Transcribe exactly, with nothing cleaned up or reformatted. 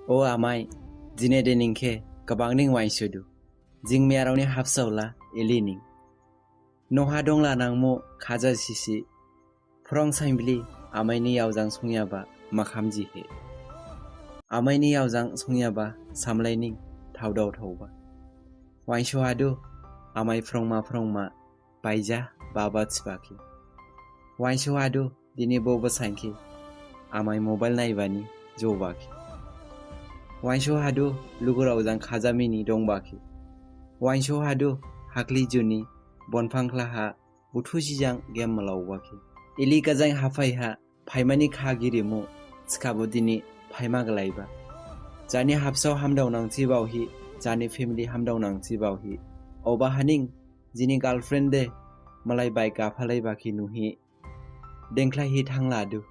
O amai, jine de ning khe gabang ning wainsodu. Jing miyarao ni habsao la ili ning. Noha dongla nangmu khaja sisi. Phrong sainbli amai ni yaojang songyaba makham jihe. Amai ni yaojang songyaba samlai ning thaodao thaoba. Wainso hadu amai phrongma phrongma baija baba thibakhe. Wainso hadu dini bo basain khe amai mobile naibani jobakhe. Wainso hadu lugurao jang khaja mini dongbakhe. Wainso hadu hakhli juni bonphang khlaha buthu jijang game malaobakhe. Ili gajain haphai ha phaimani kha girimu thikhabo dini phaima galaiba. Jani habsao hamdao nangthi baohi, jani family hamdao nangthi baohi. Oba haning jini girlfriend de malai bai gaphalaiba khe nuhi dengkhlaihi thangladu.